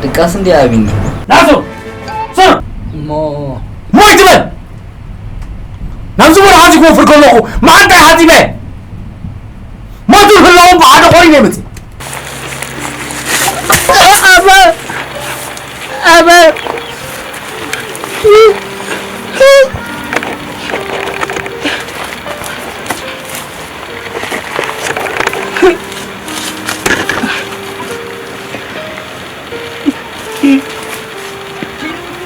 ድቃስ እንዲ ኣቢኒ። ናሱ! ስር! እሞ ሞይ ትበል! ናብዚ ቦታ ሓዚ ክወፍር ከለኹ መዓንጣይ ሓጺበ። ሞቱ ህላውን ብሓደ ኮይኑ ይመጽእ። ኣበ! ኣበ!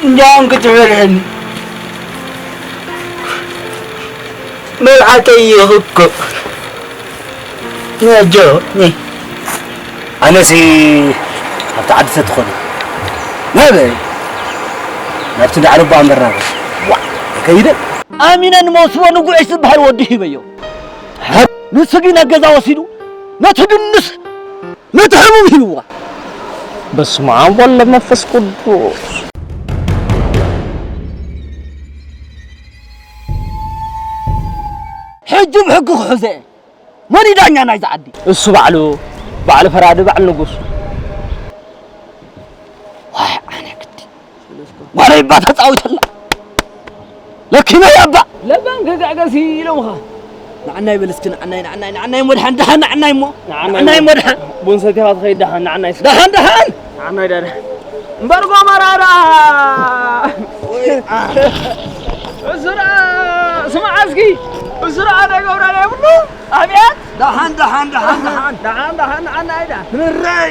እንዲያውም ክትበልዐኒ መብዓተይ ይኽኮ ነጆ ኒ ኣነሲ ኣብቲ ዓዲ ተትኾነ ናበይ ናብቲ ዳዕሮ እባ እምበር ናበይ ዋ ከይደ ኣሚነ ንመውስቦ ንጉዕሽ ዝበሃል ወዲ ሂበዮ። ንሱ ግን ኣብ ገዛ ወሲዱ ነቲ ድንስ ነቲ ሕሙም ሂብዋ። በስመ ኣብ ወወልድ ወመንፈስ ቅዱስ። ሕጂ ብሕጊ ክሕዞ እየ። መን እዩ ዳኛ ናይዚ ዓዲ? እሱ ባዕሉ፣ ባዕሉ ፈራዲ፣ ባዕሉ ንጉስ። ዋይ ኣነ ግዲ። ጓለይ እባ ተጻዊተላ። ለኪመ እያ እባ። ለባም ገጋዕገሲ ኢሎምኻ። ንዓናይ በል እስኪ፣ ንዓናይ፣ ንዓናይ፣ ንዓናይ እሞ ደሓን፣ ደሓን፣ ንዓናይ እሞ። ንዓናይ ንዓናይ እሞ። እሞ ደሓን። ቡን ሰቲኻ ትኸይድ ደሓን፣ ንዓናይ እስኪ። ደሓን፣ ደሓን። ንዓናይ ደሓን። እምበር ጎመራ ደኣ። ወይ፣ አ። እሱ ደኣ፣ ስማዕ እስኪ። እሱ ደኣ እንታይ ገብራ ናይ ብሉ? ኣብያት። ደሓን፣ ደሓን፣ ደሓን፣ ደሓን። ደሓን፣ ደሓን፣ ንዓናይ ደሓን። ንረይ።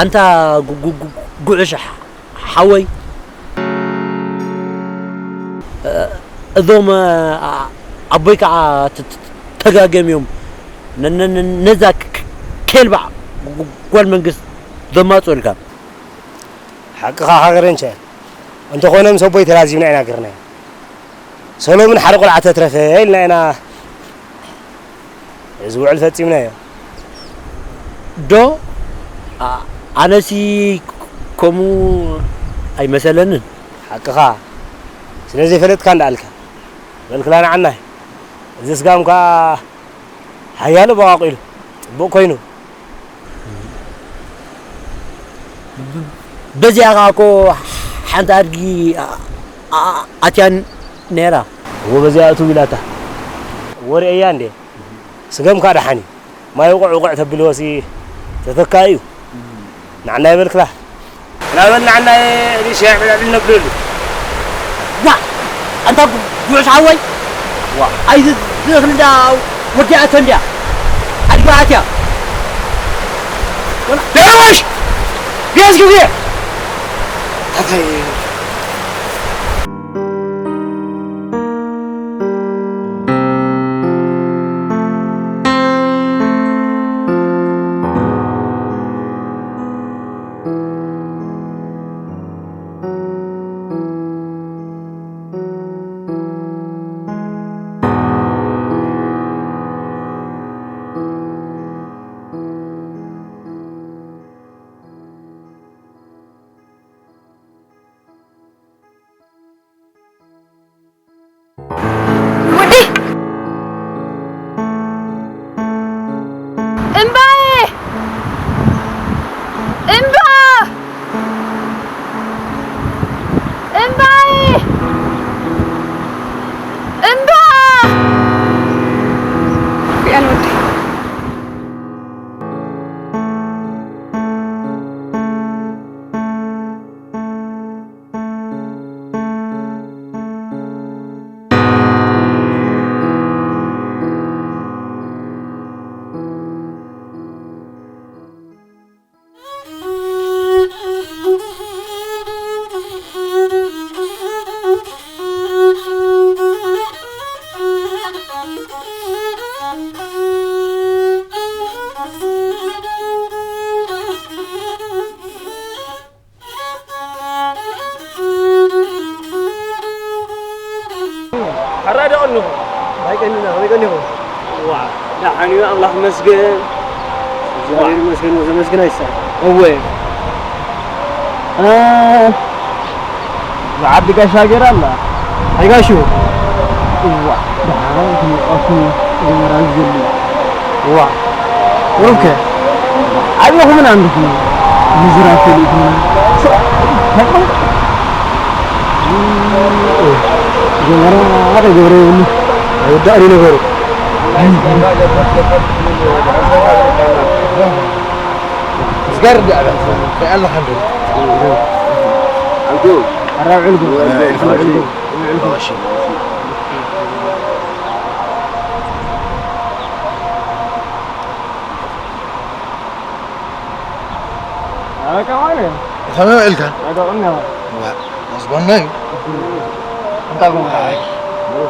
ኣንታ ጉ-፣ ጉ-፣ ጉ-፣ ጉዕሽ ሓወይ፣ እ-፣ እዞም፣ እ-፣ ኣ-፣ ኣቦይ ከዓ ተ-፣ ተ-፣ ተጋግዮም እዮም። ነ-፣ ነ-፣ ነ-፣ ነዛ ክ-፣ ክ-፣ ኬልባዕ ጓል መንግስት ዘማፅኡልካ። ሓቅኻ ሃገረንቸ። እንተኾነ ምስ ኣቦይ ተላዚብና ኢና ገርናዮ። ሰሎምን ሓደ ቆልዓ ተትረፈ ኢልና ኢና እዚ ውዕል ፈጺምናዮ። ዶ? ኣ-፣ ኣነሲ ከምኡ ኣይመሰለንን። ሓቅኻ። ስለ ዘይፈለጥካ እንዳኣልካ። በልክላ ንዓናይ። እዚ ስጋም ከኣ ሓያሎ በቋቒሉ። ጽቡቕ ኮይኑ። በዚኣ ከኣ እኮ ሓንቲ ኣድጊ ኣ-፣ ኣ-፣ ኣትያ ነይራ። እዎ በዚኣ እትው ኢላታ። ወርኤያ እንዴ? ስገምካ ደሓን እዩ። ማይ ውቑዕ ውቑዕ ተብልዎሲ ተተካኢ እዩ። ንዓና ይበልክላ። ናበል ንዓና ንሻዕ ብልዕብል ነብለሉ። ዋ! ኣንታ ጉ-፣ ጉዕሽ ሓወይ! ዋ! ኣይዚ ዝእኽል እንዳ ወዲኣቶ እንድያ። ኣድጊ ኣትያ። ደራሽ! ግያዝ ግዜ! ኣታይ ወዲ! እምባዬ! እምባ! እምባዬ! እምባ! ያን ወዲ። ሕራይ ዶ ቀኒኹ? ኣይቀኒና፣ ከመይ ቀኒኹ? ዋ፣ ደሓን እዩ፣ ኣምላኽ ይመስገን። እግዚኣብሔር ይመስገን፣ ዘመስግን ኣይሳን። እወ። እ፣ ብዓዲ ጋሻ ገይራ ኣላ። ኣይ ጋሹ። እዋ፣ ደሓን ከመይ ቀኒኹ? ጀነራል ዘሉ። ዋ። ኦኬ። ዓቢኹምን ኣንድኹም ምዝራብ ፈሊጥኩም። ጀመራ፣ ኣረ ገብረ ይብሉ። ኣይወዳእን እዩ ነገሩ። ዝገርም እዩ። ኣበይ ኣለኻ እንዶ? ኣንቱ። ኣረ ውዕልኩም። ውዕልኩም። ውዕልኩም። ኣበቃ ማለት እዩ። ከመይ ውዒልካ? ኣበቃ እኒሆ። ዋ፣ ኣዝበና እዩ። እንታይ ኮንካ?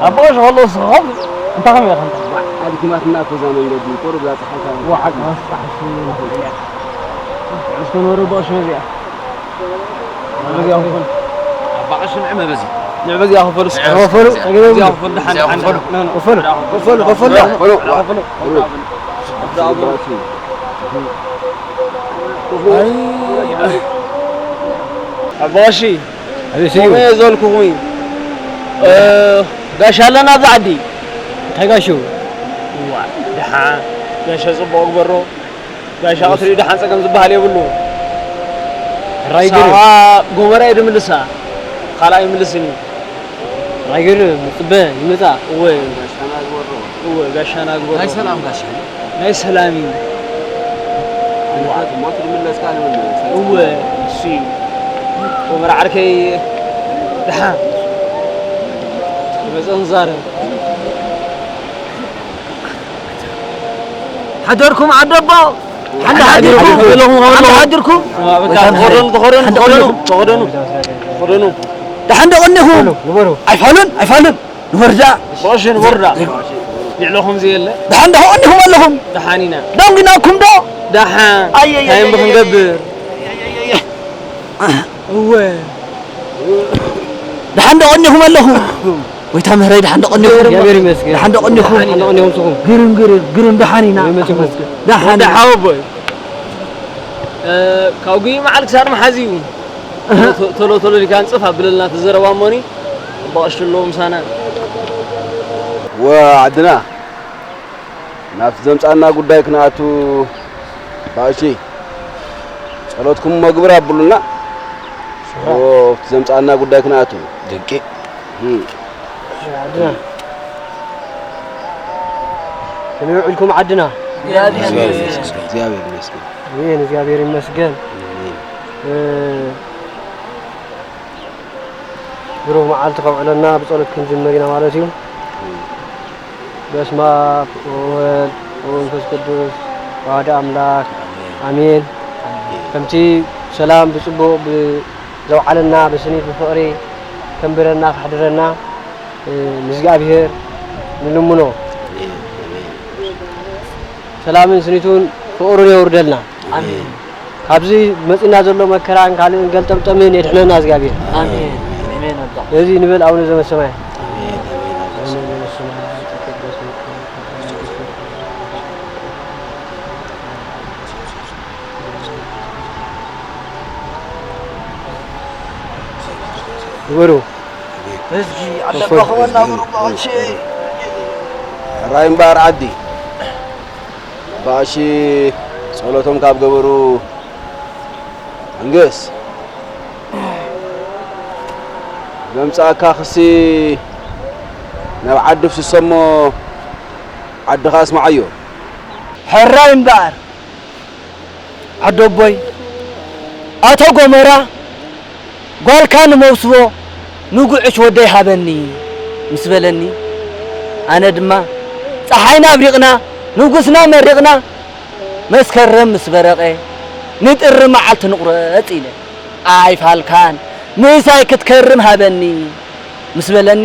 ኣቦ፣ እሺ፣ ከሎ እስኻ ኸም-፣ እንታይ ከመይ ኢኻ? ኣድኪማትና እኮ እዛ መንገዲ፣ ቁሩብ እዛ ጸሓይ ካብ ዋ፣ ሓቂ፣ ሓቂ፣ ሓቂ። እስከ ኖረ፣ ኣቦ፣ እሺ፣ በዚኣ። በዚኣ ክፈል። ኣባ ቀሺ ንዕመ በዚ። ንዕ በዚኣ ክፈል እስኪ። ንዕ በዚ። ክፈሉ። በዚኣ ክፈል። ደሓን፣ ደሓን፣ ክፈሉ። ደሓን። ክፈሉ። ክፈሉ። ክፈሉ። ክፈሉ። ክፈሉ። ኣባ ቀሺ። ኣቤት እዩ። ከመይ ዝበልኩኹም እዩ? እ፣ ጋሻ ኣለና ኣብዚ ዓዲ። እንታይ ጋሹ? ዋ፣ ደሓን። ጋሻ ጽቡቕ ግበሮ። ጋሻ ክትሪኡ ደሓን ጸገም ዝበሃል የብሉ። ራይገር። ሳዋ ጎመራ እዩ ድምልሳ። ካልኣይ ይምልስን እዩ። ራይገር ምጽበ ይመጻ። እወ። ጋሻና ግበሮ። እወ፣ ጋሻና ግበሮ። ናይ ሰላም ጋሻ። ናይ ሰላም እዩ። ዋ። ሞት ድምለስካ ንምለስ። እወ፣ እሱ እዩ። ጎመራ ዓርከይ ደሓን። መጸ ንዛረብ። ሓደርኩም ዓደቦ። ሓንቲ ሓዲርኩም፣ ሓንቲ ሓዲርኩም። ተኸደኑ፣ ተኸደኑ፣ ተኸደኑ፣ ተኸደኑ። ደሓን ዶ ቀኒኹም? ኣይፋሉን፣ ኣይፋሉን። ንወርዳ። በሽ ንወርዳ። ልዕለኹም ዘየለ። ደሓን ዶ ቀኒኹም ኣለኹም? ደሓን ኢና። ደንጊናኩም ዶ? ደሓን። ኣየ፣ ኣየ፣ እንታይ ኣየ፣ ክንገብር? ኣየ፣ ኣየ፣ ኣየ። እወ። ደሓን ዶ ቀኒኹም ኣለኹም? ወይታ ምህረይ፣ ደሓን ዶ ቀኒኹም? እግዚኣብሔር ይመስገን። ደሓን ዶ ቀኒኹም? ደሓን ዶ ቀኒኹም ንስኹም? ግርም፣ ግርም፣ ግርም፣ ደሓን ኢና። ይመስገን። ደሓን። ደሓን ሓወቦይ። እ፣ ካብ ጉይ መዓል ክሳድ መሓዝ እዩ። እህ። ቶሎ፣ ቶሎ፣ ቶሎ ኢልካ ንጽፍ ኣብለልና ተዘረባ እሞኒ። ኣቦ ቀሺ ኣለዎ ምሳና። ወ ዓድና። ናብቲ ዘምጻና ጉዳይ ክንኣቱ ባእሺ ጸሎትኩም መግብር ኣብሉና። ሽሮ። ኦ፣ ኣብቲ ዘምጻና ጉዳይ ክንኣቱ። ድንቂ። እም። ዓድና። ከመይ ውዒልኩም ዓድና? እግዚኣብሔር ይመስገን። ኣሜን፣ እግዚኣብሔር ይመስገን። ኣሜን። እ፣ ብሩህ መዓልቲ ከውዕለና ብጸሎት ክንጅምር ኢና ማለት እዩ። በስመ ኣብ ወወልድ ወመንፈስ ቅዱስ ወአሐዱ አምላክ አሜን። ከምቲ ሰላም ብጽቡቕ ብ-፣ ዘውዓለና ብስኒት ብፍቕሪ ከንብረና ከሕድረና፣ እ፣ ንእግዚኣብሔር ንልምኖ። ሰላምን ስኒቱን ፍቕሩን የውርደልና። ኣሜን። ካብዚ መጺና ዘሎ መከራን ካልእን ገልጠምጠምን የድሕነና እግዚኣብሔር። ኣሜን። ኣሜን ኣባ። ነዚ ንበል ኣቡነ ዘበሰማይ። ኣሜን፣ ኣሜን፣ ኣሜን። ኣቡነ ዘበሰማይ። ግበሩ። እስኪ ኣለባኽወና ብሩባዎቼ። ሕራይ እምበኣር ዓዲ። ባእሺ ጸሎቶም ካብ ገበሩ መንግስ ዘምጻእካ ክሲ ናብ ዓዲ ፍስሶ እሞ ዓድኻ ኣስምዓዮ። ሕራይ እምበኣር ዓዶቦይ፣ ኣቶ ጎመራ፣ ጓልካ ንመውስቦ ንጉዕሽ ወደይ ሃበኒ ምስ በለኒ፣ ኣነ ድማ ጸሓይና ኣብሪቕና፣ ንጉስና መሪቕና፣ መስከረም ምስ በረቐ፣ ንጥሪ መዓልቲ ንቑረጽ ኢለ፣ ኣይፋልካን ምሳይ ክትከርም ሃበኒ ምስ በለኒ፣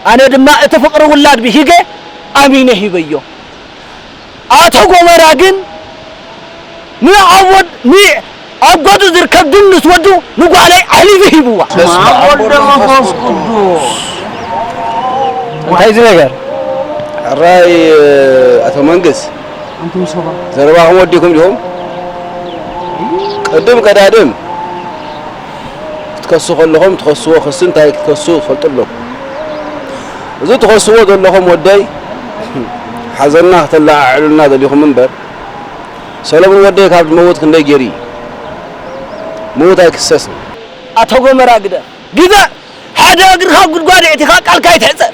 ኣነ ድማ እቲ ፍቕሪ ውላድ ብሂገ ኣሚነ ሂበዮ። ኣቶ ጎመራ ግን ንኣብ ወድ-፣ ንኣብ ገዝኡ ዝርከብ ድንስ ወዱ ንጓለይ ኣሕሊፉ ሂብዋ። በስመ ኣብ ወወልድ ወመንፈስ ቅዱስ። እንታይ እዚ ነገር? ሕራይ ኣቶ መንግስ፣ ኣንቱም ሰባት። ዘረባኹም ወዲኹም ዲኹም? ቅድም ቀዳድም ክትከሱ ከለኹም ትኸስዎ ክሲ እንታይ ክትከሱ ትፈልጡ ኣለኩም። እዚ ትኸስዎ ዘለኹም ወደይ ሓዘንና ከተለዓዕሉልና ደሊኹም እምበር፣ ሰለሙን ወደይ ካብ ዝመውት ክንደይ ገይሩ እዩ? ምዉት ኣይክሰስን። ኣቶ ጎመራ ግደፍ፣ ግደፍ! ሓደ እግርኻ ጉድጓድ ኣእቲኻ ቃልካ ኣይትሕጸር።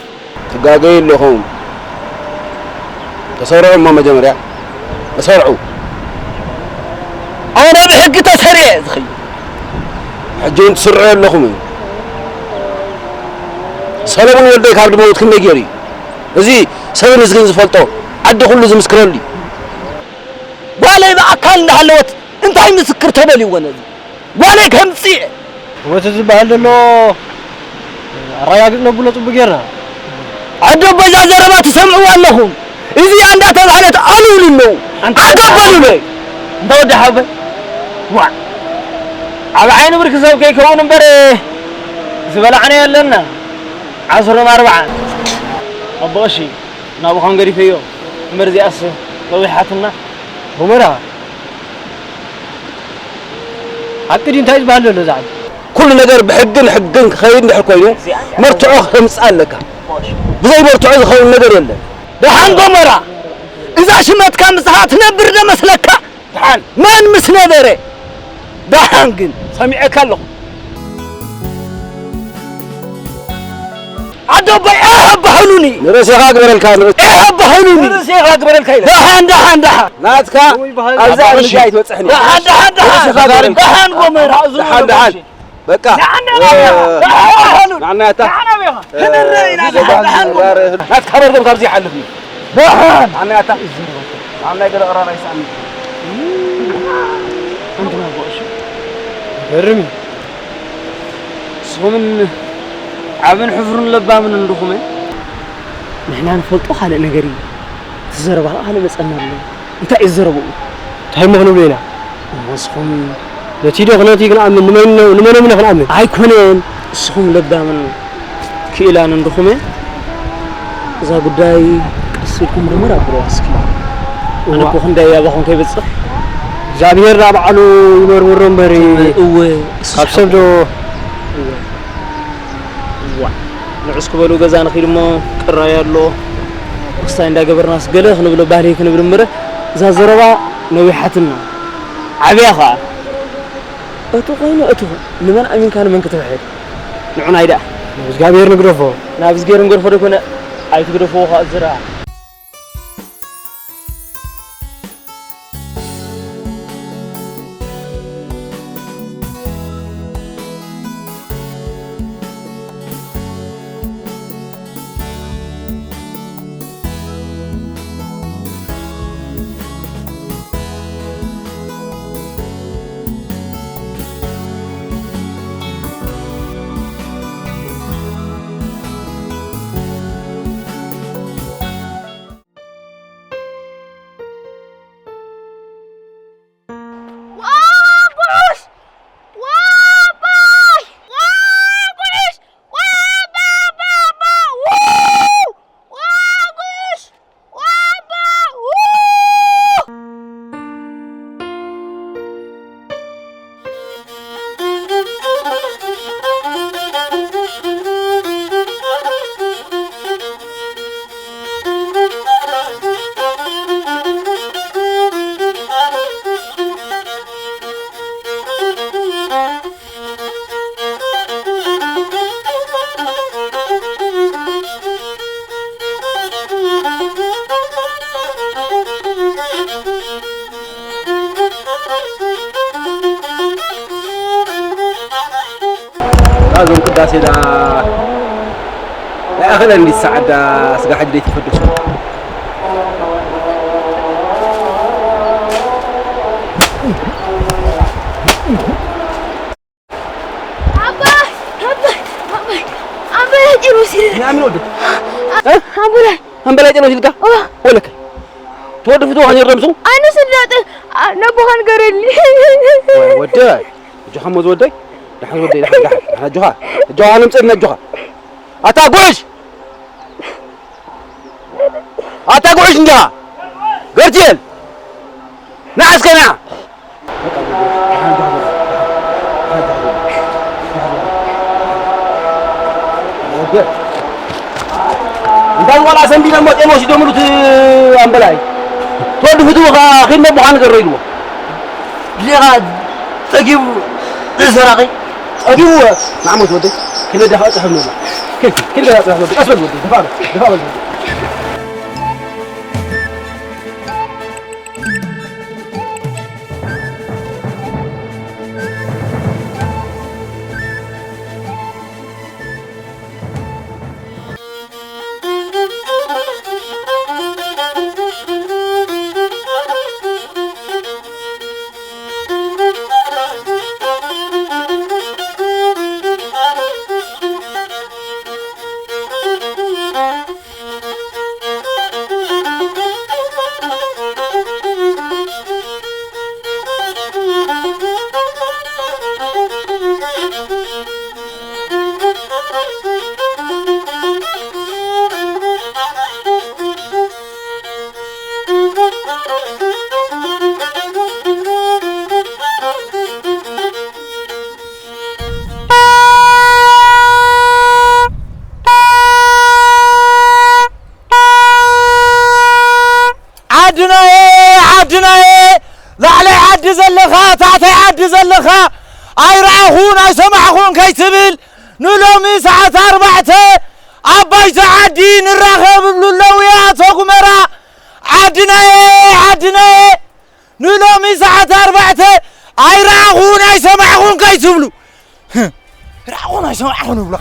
ትጋገዩ ኣለኹም። ተሰርዑ እሞ መጀመርያ ተሰርዑ። ኣነ ብሕጊ ተሰሪዐ ዝኸይድ። ሕጂ እውን ትስርዑ ኣለኹም እዩ። ሰለሙን ወልደይ ካብ ድመውት ክንደይ ገይሩ እዩ? እዚ ሰብን ህዝብን ዝፈልጦ፣ ዓዲ ኩሉ ዝምስክረሉ እዩ። ጓለይ ብኣካል እንዳሃለወት እንታይ ምስክር ተደልይዎ ነዚ? ጓለይ ከምጽእ። እወ፣ እቲ ዝበሃል ዘሎ ኣረጋግጽ ነብሎ ጽቡቅ ጌርና። ዓዲ ኣቦይ እዛ ዘረባ ትሰምዕዋ ኣለኹም። እዚኣ እንዳተባህለት ኣልውሉ ኣለዉ። ኣንታ ኣገበሉለይ። እንተ ወዲ ሓወይ። ዋዕ። ኣብ ዓይኒ ብርኪ ሰብ ከይከውን እምበር ዝበላዕናዮ ኣለና። ዓስሮም ኣርብዓን። ኣቦ ቀሺ፣ ናብኡ ከም ገዲፈዮ። እምበር እዚኣስ ነዊሓትና። ጎመራ። ሓቂ ድዩ እንታይ ዝበሃል ዘሎ እዚ ዓዲ? ኩሉ ነገር ብሕግን ሕግን ክኸይድ እንድሕር ኮይኑ፣ መርትዖ ክተምጽእ ኣለካ። ብዘይ መርትዖ ዝኸውን ነገር የለን። ደሓን ጎመራ፣ እዛ ሽመትካ ምስኻ ትነብር ዶ መስለካ? ደሓን። መን ምስ ነበረ? ደሓን ግን። ሰሚዐካ ኣለኹ። ዓዲ ኣቦይ፣ ኣህ ኣባህሉኒ። ንርእስኻ ግበረልካ፣ ንርእስ-፣ ኣህ ኣባህሉኒ። ንርእስኻ ግበረልካ ኢለ። ደሓን፣ ደሓን፣ ደሓን። ናትካ እውይ፣ ባህል። ኣብዛ ኣባህሉኒ። ክንዲ ኣይትበጽሕን እያ። ደሓን፣ ደሓን፣ ደሓን። ንርእስኻ ግበረልካ። ደሓን ጎመራ። ደሓን፣ ደሓን። በቃ። ደሓን፣ ደሓን፣ እ፣ ደሓን፣ ደሓን። ንዓና ያታ። ደሓን ኣቤኻ። እ፣ ክንርኢ ኢና፣ እዚ ደሓን፣ ደሓን። ዛሬ ናትካ በርዶም ካብዚ ይሓልፍ እዩ። ደሓን። ንዓና ያታ። ንዓና ገለ ቅራር ኣይሰኣን። ገርም እዩ። ንስኹምን ዓብን ሕፍሩን ለባምን እንድኹም ንሕና ንፈልጦ ካልእ ነገር እዩ። እቲ ዘረባ ኸኣ ካልእ መጸና ኣሎ። እንታይ እዩ ዝዘረብኡ? እንታይ እሞ ክንብሎ ኢና? እሞ ንስኹም ነቲ ዶ ነቲ ክንኣምን? ንመን ንመኖም ኢና ክንኣምን? ኣይኮነን። ንስኹም ለባምን ክኢላን እንድኹም እዛ ጉዳይ ቀስ ኢልኩም ምርምር ኣብልዋ እስኪ። ኣነ እዋ። እኮ ክንደይ ኣባኹም ከይበጽሕ። እግዚኣብሔር ዳ ባዕሉ ይመርምሮ እምበር። እወ፣ እሱ ካብ ሰብ ዶ? እወ። እዋ። ንዑስ ክበሉ ገዛ ንኺድ እሞ ቅራይ ኣሎ። ክስታይ እንዳገበርናስ ገለ ክንብሎ ባህሊ ክንብል እምበር እዛ ዘረባ ነዊሓትና። ዓብያ ኸኣ። እቱ ኮይኑ እቱ ንመን ኣሚንካ ንመን ክትውሕድ? ንዑናይ ደኣ። እግዚኣብሔር ንግደፎ። ናብ እግዚኣብሔር ንገድፎ ዶ ኮነ? ኣይትግደፍዎ ኸኣ ዝራ። እዞም ቅዳሴ ደኣ ኣይኣኸለን እንዲ ሰዓት ደኣ ስጋ ሕጂ ደይተፈደሱ። ኣባይ፣ ኣባይ፣ ኣባይ፣ ኣባይ ጢሮስ ኢለ። ንኣምን ወዲ። እ? ኣምበላይ። ኣምበላይ ጢሮስ ኢልካ? ኦ። ወለከ። ትወዲ ፍትወ ኸን ይረምሱ? ኣነ ስላጠ፣ ኣ፣ ነቦኻ ንገረኒ። ወይ ወዲ። ኣጆኻ እሞ ዝወደይ። ደሓን ዝወደይ፣ ደሓን፣ ደሓን። ኣጆኻ። ኣጆኻ፣ ኣነ ምጽእ ኣጆኻ። ኣታ ጉዕሽ! ኣታ ጉዕሽ እንዲኻ! ገርቲኤል! ንዓ እስከ ንዓ! እንታይ ዋላ ሰንቢለ እሞ ጤል ወሲዶምሉ እቲ ኣምበላይ። ተወዲ ፍትው ኸዓ ኺድ ነቦኻ ንገሮ ኢልዎ። ድሌኻ ጸጊቡ ዝሰራኺ ጸጊቡ። ንዓመት ወደይ፣ ክንደይ ደፋ ጽሕፍ ነሎ። ኪድ፣ ኪድ ገዛ ጽሕፍ ነሎ። ቀስ በል ወደይ፣ ደፋ በል፣ ደፋ በል። ዓድናየ፣ ዓድናየ፣ ላዕለይ ዓዲ ዘለኻ፣ ታሕተይ ዓዲ ዘለኻ፣ ኣይረኣኹን ኣይሰማዕኹን ከይትብል፣ ንሎሚ ሰዓት ኣርባዕተ ኣብ ባይታ ዓዲ ንራኸብ እብሉ ኣለዉ፣ ኣቶ ጉመራ። ዓድናየ፣ ዓድናየ፣ ንሎሚ ሰዓት ኣርባዕተ ኣይረኣኹን ኣይሰማዕኹን ከይትብሉ። ረኣኹን ኣይሰማዕኹን ይብሉ።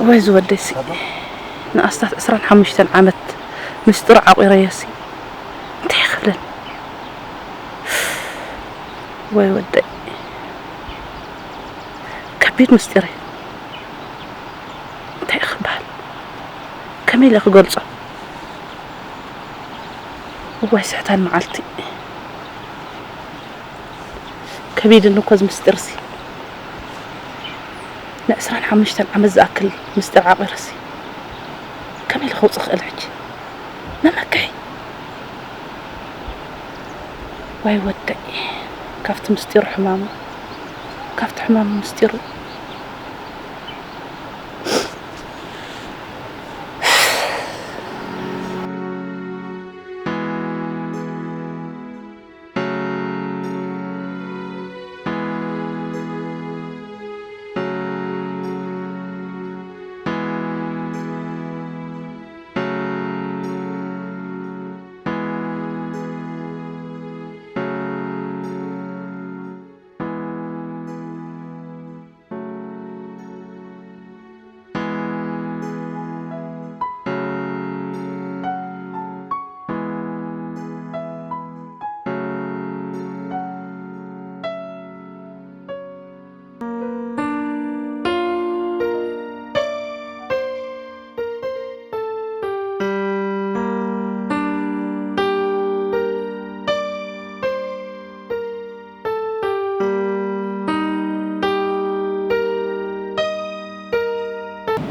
ወይ ዝወደሲ ንኣስታት ዕስራን ሓሙሽተን ዓመት ምስጢሩ ዓቂረዮሲ እንታይ ክብለኒ? ወይ ወደይ ከቢድ ምስጢር እዩ። እንታይ ክበሃል? ከመይ ኢለ ክገልጾ? እዋይ ስሕታን መዓልቲ። ከቢድኒ እኮ እዚ ምስጢርሲ። ንዕስራን ሓሙሽተን ዓመት ዝኣክል ምስጢር ዓቒረሲ። ከመይ ኢለ ከውጽእ ክእል ሕጂ? መመክሒ። ዋይ ወደይ። ካብቲ ምስጢሩ ሕማሙ። ካብቲ ሕማሙ ምስጢሩ።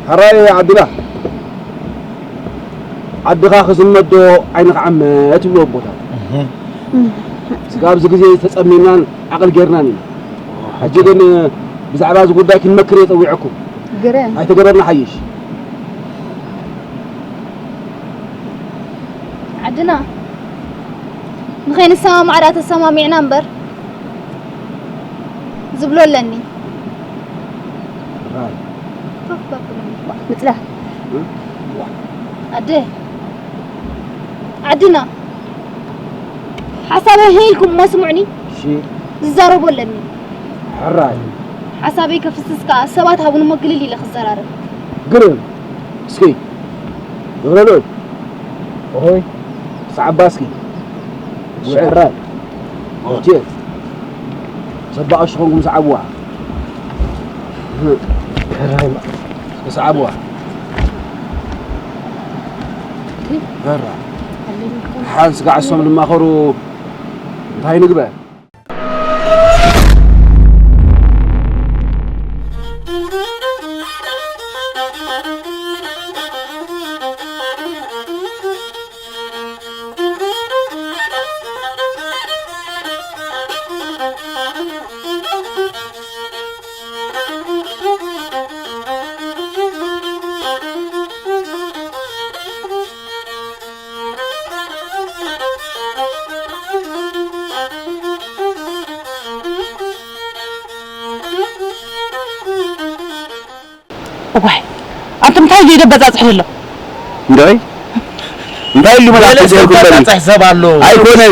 ሕራይ ዓድና፣ ዓድኻ ክዝመት ዶ ዓይንኻ ዓመት ይብሉ ኣቦታት። ስጋብ እዚ ግዜ ተጸሚምናን ዓቕሊ ጌርናን ኢና። ሕጂ ግን ብዛዕባ እዚ ጉዳይ ክንመክር እየ ጸዊዐኩም። ግረ። ኣይተገበርና ሓይሽ። ዓድና ንኸይንሰማማዕ ደኣ ተሰማሚዕና እምበር ዝብሎ ኣለኒ። ራይ። ኮፍ በል። ምጽላህ። ኣደ። ዓድና። ሓሳበይ ሄ ኢልኩም እሞ ስምዑኒ። እሺ። ዝዛረቦ ኣለኒ። ሕራይ። ሓሳበይ ከፍስስ ከኣ ሰባት ሃቡኒ እሞ ግልል ኢለ ክዘራረብ። ግርም። እስኪ። ገብረልዑል። ኦሆይ። ሰዓባ እስኪ። ውዕል። ራይ። ጀት። ሰባቕ ሽኾንኩም ሰዓብዋ። ራይ። እስኪ ሰዓብዋ። በራ። ሓን ስጋዕ እሶም ልማኸሩ እንታይ ንግበር? እዋይ ኣንተ እንታይ ኢሉ ይደበጻጽሕ ዘሎ? እንዶይ እንታይ ኢሉ መላእክት ገለ ዘይኩበል? ዝበጻጽሕ ሰብ ኣሎ። ኣይኮነ